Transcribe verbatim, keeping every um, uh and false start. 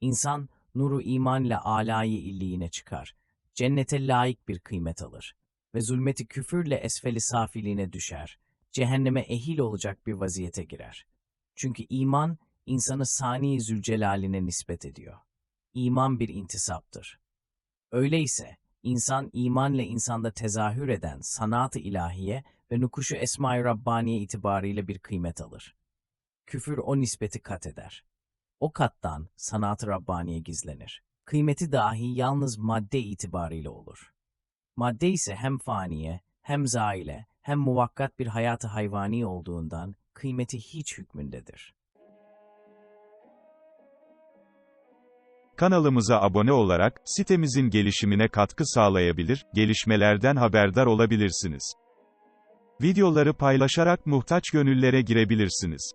İnsan nuru iman ile alâyi illiğine çıkar, cennete layık bir kıymet alır ve zulmeti küfürle esfeli safiliğine düşer, cehenneme ehil olacak bir vaziyete girer. Çünkü iman insanı Sani Zülcelal'ine nispet ediyor. İman bir intisaptır. Öyleyse insan imanla insanda tezahür eden sanat-ı ilahiye ve nukuşu esma-i Rabbaniye itibarıyla bir kıymet alır. Küfür o nispeti kat eder. O kattan sanat-ı Rabbaniye gizlenir. Kıymeti dahi yalnız madde itibarıyla olur. Madde ise hem faniye, hem zaile, hem muvakkat bir hayatı hayvani olduğundan kıymeti hiç hükmündedir. Kanalımıza abone olarak sitemizin gelişimine katkı sağlayabilir, gelişmelerden haberdar olabilirsiniz. Videoları paylaşarak muhtaç gönüllere girebilirsiniz.